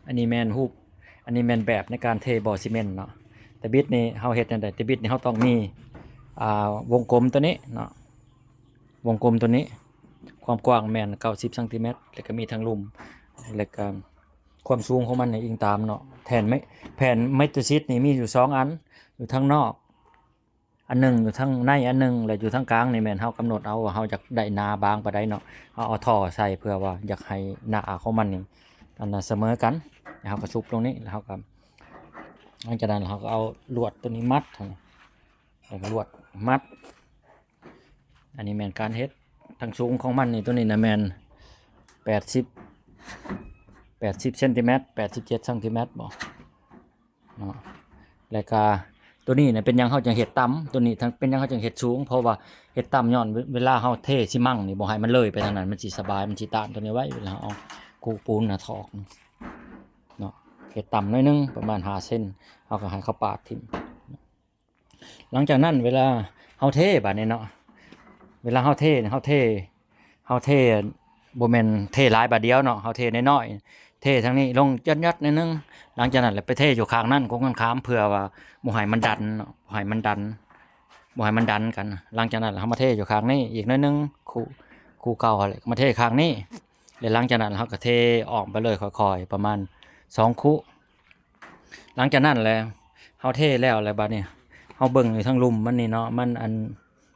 ອັນນີ້ແມ່ນຮູບ ອັນນີ້ແມ່ນແບບໃນການເທບໍ່ຊີເມັນເນາະ. ຕະບິດນີ້ເຮົາເຮັດຈັ່ງໃດ? ຕະບິດນີ້ເຮົາຕ້ອງມີ ອ່າ ວົງກົມຕົວນີ້ເນາະ, ວົງກົມຕົວນີ້ ຄວາມກວ້າງແມ່ນເກົ້າສິບຊັງຕີແມັດ ແລ້ວກໍມີທາງລຸ່ມ ແລ້ວກໍຄວາມສູງຂອງມັນນີ້ອີງຕາມເນາະ. ແຜ່ນໄມ້ ແຜ່ນໄມ້ຕະຊິດນີ້ມີຢູ່ສອງອັນ ຢູ່ທາງນອກ ອັນໜຶ່ງ ຢູ່ທາງໃນອັນໜຶ່ງ ແລະ ຢູ່ທາງກາງນີ້ແມ່ນເຮົາກຳນົດເອົາວ່າເຮົາຢາກໄດ້ໜາບາງປານໃດເນາະ. ເຮົາເອົາທໍ່ໃສ່ເພື່ອວ່າຢາກໃຫ້ໜາຂອງມັນນີ້ ອັນນະ ສະເໝີກັນ. ແລ້ວເຮົາກໍຊຸບລົງນີ້ ແລ້ວເຮົາກໍ ຫຼັງຈາກນັ້ນເຮົາກໍເອົາລວດຕົວນີ້ມັດ ແລ້ວກໍລວດມັດ. ອັນນີ້ແມ່ນການເຮັດ. ທາງສູງຂອງມັນນີ້ ຕົວນີ້ນະແມ່ນແປດສິບ ແປດສິບເຊັນຕີແມັດ ແປດສິບເຈັດຊັງຕີແມັດບໍ ເນາະ. ແລ້ວກະຕົວນີ້ນະ ເປັນຫຍັງເຮົາຈຶ່ງເຮັດຕ່ຳ? ຕົວນີ້ເປັນຫຍັງເຮົາຈຶ່ງເຮັດສູງ? ເພາະວ່າເຮັດຕ່ຳຍ້ອນເວ ເວລາເຮົາເທຊິມັງນີ້ ບໍ່ໃຫ້ມັນເລີຍໄປທາງນັ້ນ ມັນຊິສະບາຍ ມັນຊິຕ້ານຕົວນີ້ໄວ້ ເວລາເຮົາເອົາກຸປູນນະຖອກເນາະ. ເຮັດຕ່ຳໜ້ອຍໜຶ່ງ ປະມານຫ້າເຊັນ ເຮົາກໍໃຫ້ເຂົາປາດຖິ້ມ. ຫຼັງຈາກນັ້ນເວລາເຮົາເທບາດນີ້ເນາະ ເວລາເຮົາເທ ເຮົາເທ ເຮົາເທ ບໍ່ແມ່ນເທຫຼາຍບາດດຽວເນາະ, ເຮົາເທນ້ອຍໆ ເທທາງນີ້ລົງຢອດໆໜ້ອຍໜຶ່ງ. ຫຼັງຈາກນັ້ນແລ້ວໄປເທຢູ່ຂ້າງນັ້ນກົງກັນຂ້າມ ເພື່ອວ່າບໍ່ໃຫ້ມັນດັນເນາະ, ບໍ່ໃຫ້ມັນດັນ ບໍ່ໃຫ້ມັນດັນກັນ. ຫຼັງຈາກນັ້ນເຮົາມາເທຢູ່ຂ້າງນີ້ອີກໜ້ອຍໜຶ່ງ ຄູ່ ຄູ່ເກົ່າຫັ້ນແຫຼະ ມາເທຂ້າງນີ້ ແລະ ຫຼັງຈາກນັ້ນເຮົາກໍເທອ້ອມໄປເລີຍ ຄ່ອຍໆ ປະມານສອງຄູ່. ຫຼັງຈາກນັ້ນແຫຼະ ເຮົາເທແລ້ວແຫຼະ ບາດນີ້ເຮົາເບິ່ງຢູ່ທາງລຸ່ມມັນນີ້ເນາະ ມັນອັນ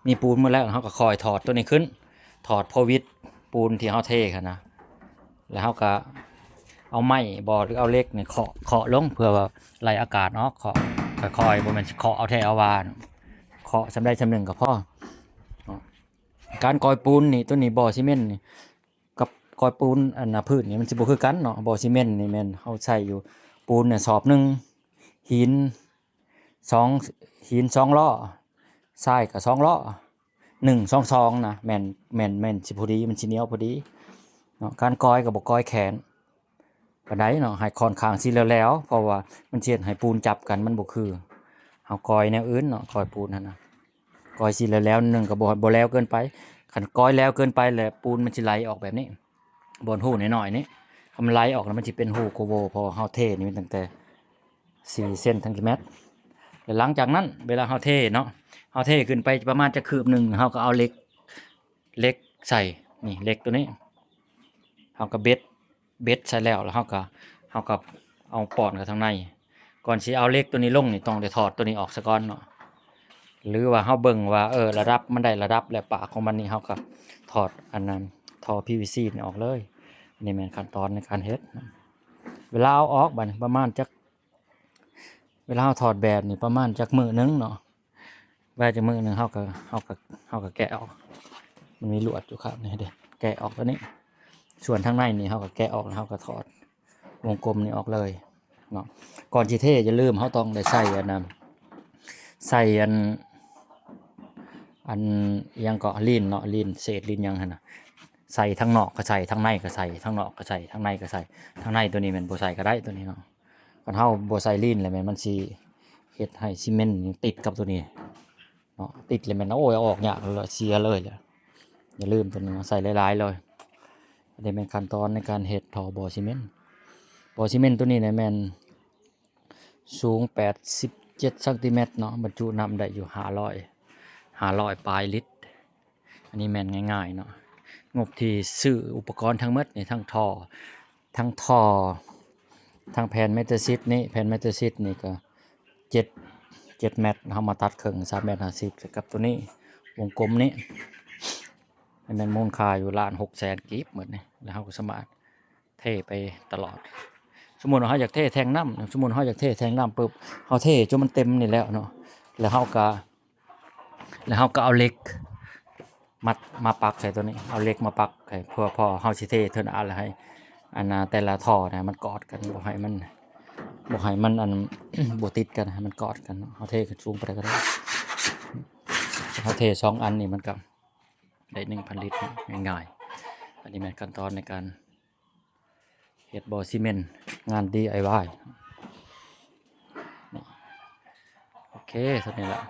ມີປູນໝົດແລ້ວ ເຮົາກໍຄ່ອຍຖອດຕົວນີ້ຂຶ້ນ ຖອດໂພວິດປູນທີ່ເຮົາເທຫັ້ນນະ. ແລ້ວເຮົາກໍເອົາໄມ້ບໍ ຫຼືເອົາເຫຼັກນີ້ເຄາະ ເຄາະລົງ ເພື່ອວ່າໄລ່ອາກາດອອກ ເຄາະຄ່ອຍໆ ບໍ່ແມ່ນຊິເຄາະເອົາແທ້ເອົາວ່າ ເຄາະສ່ຳໃດສ່ຳໜຶ່ງກໍພໍເນາະ. ການກອຍປູນນີ້ ຕົວນີ້ບໍ່ຊີເມັນນີ້ ກັບກອຍປູນອັນນະພື້ນນີ້ມັນຊິບໍ່ຄືກັນເນາະ. ບໍ່ຊີເມັນນີ້ແມ່ນເຮົາໃສ່ຢູ່ປູນນະສອບໜຶ່ງ ຫີນສອງ ຫີນສອງລໍ້ ຊາຍກໍສອງລໍ້ ໜຶ່ງສອງສອງນະ ແມ່ນ ແມ່ນ ແມ່ນຊິພໍດີ ມັນຊິໜຽວພໍດີເນາະ. ການກອຍກໍບໍ່ກອຍແຂນ ປານໃດເນາະ ໃຫ້ຂ້ອນຂ້າງຊິແຫຼວໆ ເພາະວ່າມັນຊິເຮັດໃຫ້ປູນຈັບກັນ ມັນບໍ່ຄືເຮົາກອຍແນວອື່ນເນາະ. ກອຍປູນຫັ້ນນະ ກອຍຊິແຫຼວໆໜຶ່ງກໍບໍ່ ບໍ່ແຫຼວເກີນໄປ. ຄັນກອຍແຫຼວເກີນໄປແລ້ວ ປູນມັນຊິໄຫຼອອກແບບນີ້ ບ່ອນຮູນ້ອຍໆນີ້ ຄັນມັນໄຫຼອອກແລ້ວ ມັນຊິເປັນຮູໂຄໂວ ເພາະວ່າເຮົາເທນີ້ມັນຕັ້ງແຕ່ສີ່ເຊັນຕີແມັດ. ແລ້ວຫຼັງຈາກນັ້ນ ເວລາເຮົາເທເນາະ ເຮົາເທຂຶ້ນໄປປະມານຈັກຄືບໜຶ່ງ ເຮົາກໍເອົາເຫຼັກ ເຫຼັກໃສ່ ນີ້ ເຫຼັກຕົວນີ້ ເຮົາກໍເບັດ ເບັດໃສ່ແລ້ວ ແລ້ວເຮົາກໍ ເຮົາກໍເອົາປ້ອນເຂົ້າທາງໃນ. ກ່ອນຊິເອົາເຫຼັກຕົວນີ້ລົງນີ້ ຕ້ອງໄດ້ຖອດຕົວນີ້ອອກສາກ່ອນເນາະ ຫຼືວ່າເຮົາເບິ່ງວ່າ ເອີ ລະດັບມັນໄດ້ລະດັບແລ້ວ ປາກຂອງມັນນີ້ ເຮົາກໍຖອດອັນນັ້ນ ທໍ່ພີວີຊີນີ້ອອກເລີຍ. ນີ້ແມ່ນຂັ້ນຕອນໃນການເຮັດ. ເວລາເອົາອອກ ບາດນີ້ປະມານຈັກ ເວລາເຮົາຖອດແບບນີ້ປະມານຈັກມື້ໜຶ່ງເນາະ ໄວ້ຈັກມື້ໜຶ່ງ ເຮົາກໍ ເຮົາກໍ ເຮົາກໍແກະອອກ ມັນມີລວດຢູ່ຂ້າງນີ້ເດ້ ແກະອອກຕົວນີ້. ສ່ວນທາງໃນນີ້ເຮົາກໍແກະອອກ ແລ້ວເຮົາກໍຖອດວົງກົມນີ້ອອກເລີຍເນາະ. ກ່ອນຊິເທ ຢ່າລືມເຮົາຕ້ອງໄດ້ໃສ່ອັນນັ້ນ ໃສ່ອັນ ອັນຫຍັງເກາະ ລີນເນາະ ລີນເສດ ລີນຫຍັງຫັ້ນນະ ໃສ່ທາງນອກກໍໃສ່ ທາງໃນກໍໃສ່ ທາງນອກກໍໃສ່ ທາງໃນກໍໃສ່. ທາງໃນຕົວນີ້ແມ່ນບໍ່ໃສ່ກໍໄດ້ ຕົວນີ້ເນາະ. ຄັນເຮົາບໍ່ໃສ່ລີນແລ້ວແມ່ນມັນຊິເຮັດໃຫ້ຊີເມັນຕິດກັບຕົວນີ້ເນາະ ຕິດແລ້ວແມ່ນ ໂອ້ຍ ເອົາອອກຍາກ ເສຍເລີຍແຫຼະ. ຢ່າລືມຕົວນີ້ເນາະ ໃສ່ຫຼາຍໆເລີຍ. ອັນນີ້ແມ່ນຂັ້ນຕອນໃນການເຮັດທໍ່ບໍ່ຊີເມັນ. ບໍ່ຊີເມັນຕົວນີ້ນະແມ່ນສູງແປດສິບເຈັດຊັງຕີແມັດເນາະ ບັນຈຸນ້ຳໄດ້ຢູ່ຫ້າຮ້ອຍ ຫ້າຮ້ອຍປາຍລິດ. ອັນນີ້ແມ່ນງ່າຍໆເນາະ ງົບທີ່ຊື້ອຸປະກອນທັງໝົດນີ້ ທັງທໍ່ ທັງທໍ່ ທັງແຜ່ນເມຕາຊິດນີ້ ແຜ່ນເມຕາຊິດນີ້ກໍເຈັດ ເຈັດແມັດ ເຮົາມາຕັດເຄິ່ງ ສາມແມັດຫ້າສິບ ໃສ່ກັບຕົວນີ້ ວົງກົມນີ້ ອັນນັ້ນມູນຄ່າຢູ່ລ້ານຫົກແສນກີບໝົດນີ້. ແລ້ວເຮົາກໍສາມາດເທໄປຕະຫຼອດ. ສົມມຸດວ່າເຮົາຢາກເທແທງນ້ຳ ສົມມຸດເຮົາຢາກເທແທງນ້ຳປຶບ ເຮົາເທຈົນມັນເຕັມນີ້ແລ້ວເນາະ ແລ້ວເຮົາກໍ ແລ້ວເຮົາກໍເອົາເຫຼັກມາ ມາປັກໃສ່ຕົວນີ້ ເອົາເຫຼັກມາປັກໃຫ້ ເພື່ອພໍເຮົາຊິເທເທື່ອໜ້າແລ້ວໃຫ້ອັນນະ ແຕ່ລະທໍ່ນະມັນກອດກັນ ບໍ່ໃຫ້ມັນ ບໍ່ໃຫ້ມັນອັນ ບໍ່ຕິດກັນ ໃຫ້ມັນກອດກັນເນາະ. ເຮົາເທຂຶ້ນສູງປານໃດກໍໄດ້ ເຮົາເທສອງອັນນີ້ມັນກໍໄດ້ໜຶ່ງພັນລິດ ງ່າຍໆ. ອັນນີ້ແມ່ນຂັ້ນຕອນໃນການ ເຮັດບໍ່ຊີເມັນ ງານດີໄອວາຍ. ໂອເຄ ສ່ຳນີ້ລະ